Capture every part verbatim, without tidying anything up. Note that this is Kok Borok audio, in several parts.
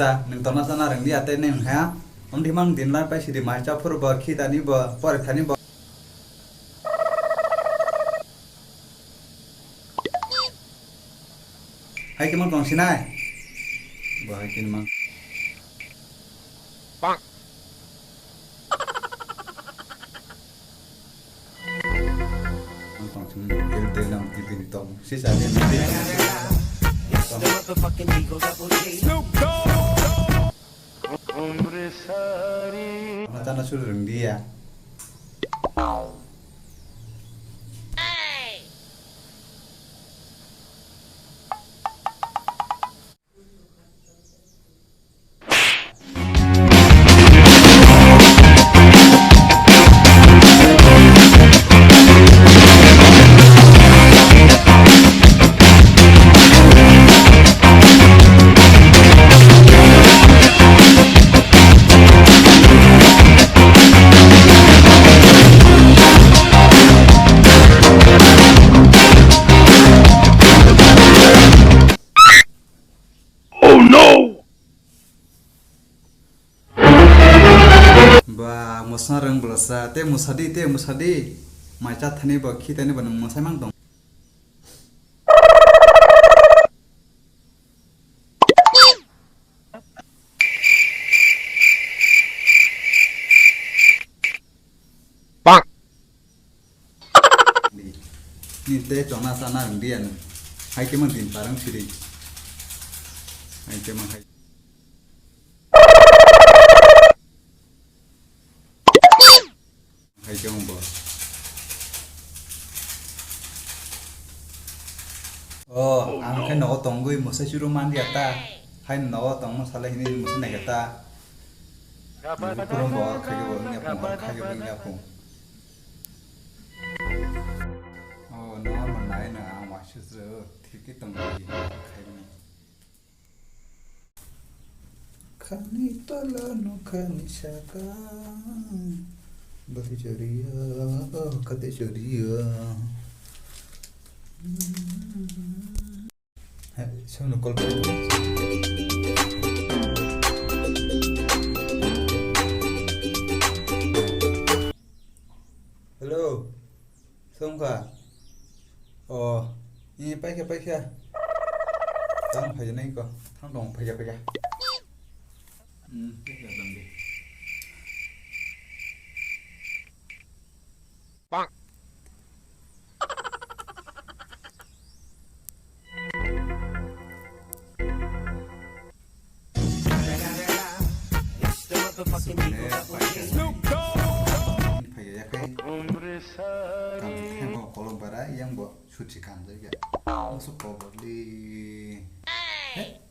Ta, nwng tongna sana rwngdi atei nai wngkha. Omdi mang din lai pai sidi mai cha phuru bo, khitani bo, pore thani bo. Hai khe mang tong sinai. Bo hai khe mang. Mang tong sini, kel tel nang, kel tel tong. Sisa dia nanti. Mata na suru rengdia. Oh no! Ba, mwsa rwng bwlasa, tei mwsadi, tei mwsadi. Mai cha thani ba, khi thani ba, nwng mwsai mang tong. Ni, ni tei chongna sana rwngdi ano. Hai khe mang din parang siri. Hai khe mang hai. Hai khe mang bo. Oh, ang khe nogo tongwi mwsai churu man dia ta. Hai nogo tongma sala hini mwsai nai ta. Nini kurung bo khai khe bo wngya phung, khai khe bo wngya phung. Oh, no, no, nai na, ang waisa se, thik khe tong di, khai ni. Khani tola no khani saka, bari choriya, oh, kate choriya. Hai, sono call kore. Hello. Songkha. Oh, ini paikha, paikha. Tang phaja nai ko. Thang dong phaja, phaja. Hmm, paikha dong di. Bang. Phaiya yakhai. Kam themo kolom bara yang bo suchi kam jai ya. Masuk kobor li. He?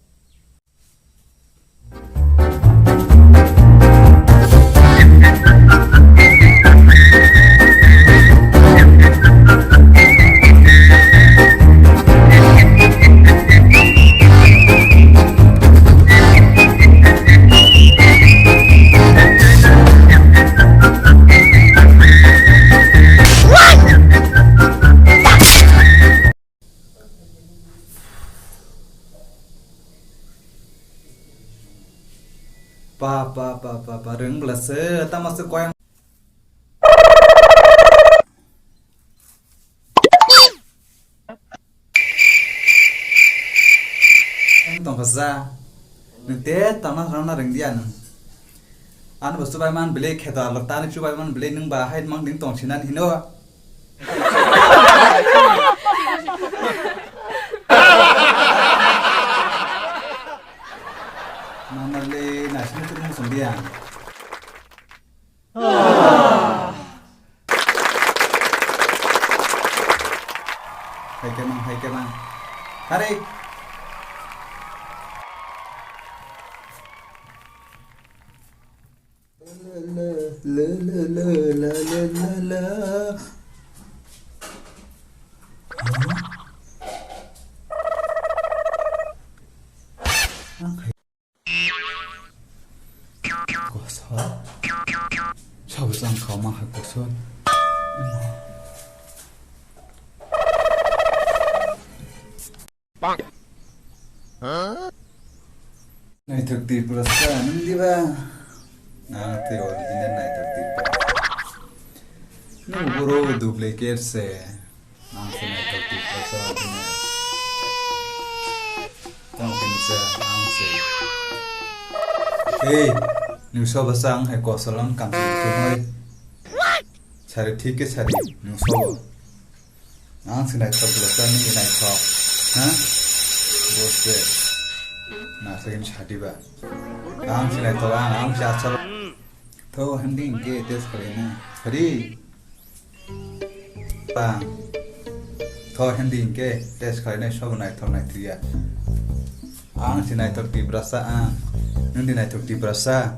Pa, pa, pa, pa, pa, rwng bwla se, tamo se koyang. Tongkha sa. Nwng te tangna rwna rwngdi ya nwng. Ano bo chubai man bele kheto alok tani chubai man bele nwng ba hai mang ding tong sinan hino. Mama le na sini tu mung song dia. Hai kemang, hai kemang. Hari. La, la, la. Kosor. Sabo chang khauma hai kosor. Bang. Naithok Tiprasa, nung diba? Ang tei original Naithok Tiprasa. Nung boro duplicate se. Ang se Naithok Tiprasa original. Tamo khe nisa, ang se. Hey, nung soba sa ang hai kosolam kam se khe. Sari thik khe sari, nung sobo. Ang se naithok bwlasa nini naithok. Ha? Bose. Na sakin sadi ba. Ang se naithok, ang, ang se asal. Tho hindi hingke test khalai na. Sari. Bang. Tho hindi hingke test khalai na sobo naithok naithok ya. Ang se Naithok Tiprasa ang. Nung di Naithok Tiprasa.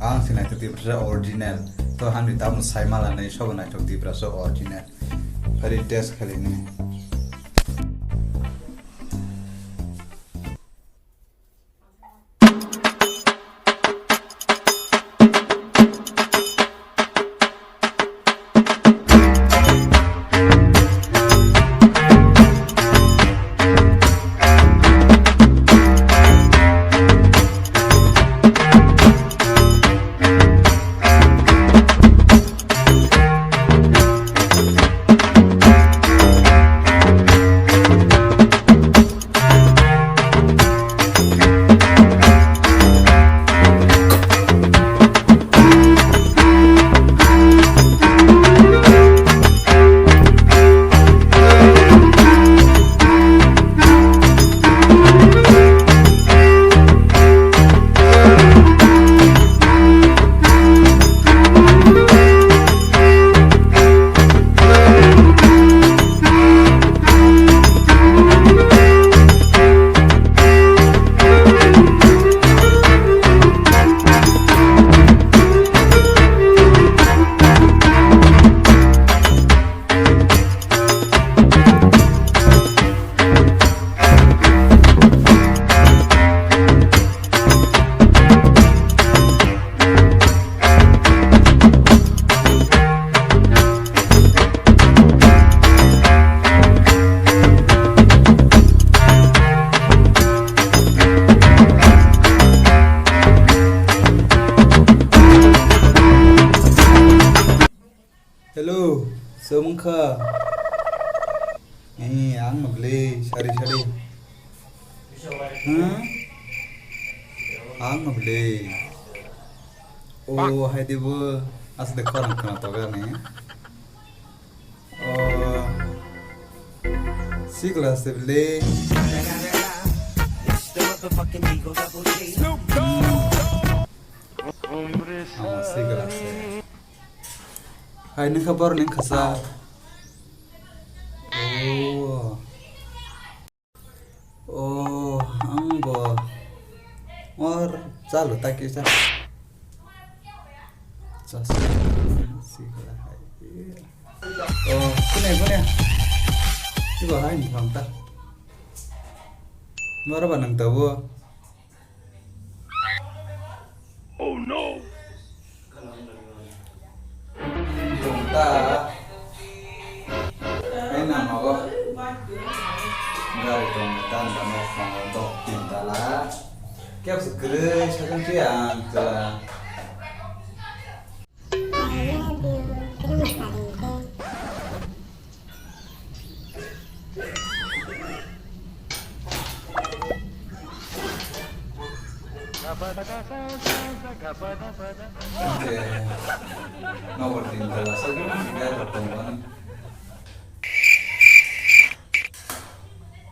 Ang se Naithok Tiprasa original. To hamni tamo sai mala nai sobo Naithok Tiprasa original. Phari test khali ni. Hello, somong kha? Eh, ang no ble, sari sari. Huh? Ang no ble. O, hai de bo, as de khorang khna to ga ne. O, si glass de ble. Hmm. Ang si glass de. Hai, nung kha borok ni khasa. Oh. Oh, ang bo. Or, chalo, taki cha. Cha, cha, si khala hai. Oh, kune, kune. Ibo hai ni thang ta. Moro ba nang tabo. Oh no! Tong ta. Ai na mago. Gari tong ta, ta no phang dok tin ta la. Kep se kre sa jang ti ang ta la.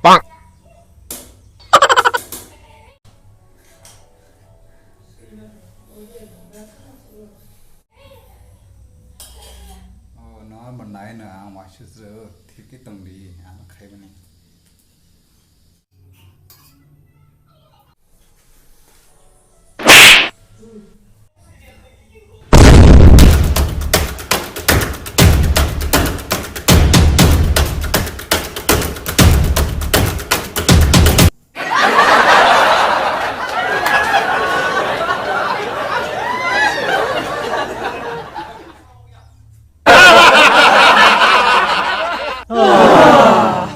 Bang. Oh, no, manai no, ang waisa se, thiki tong di, ang khai bani.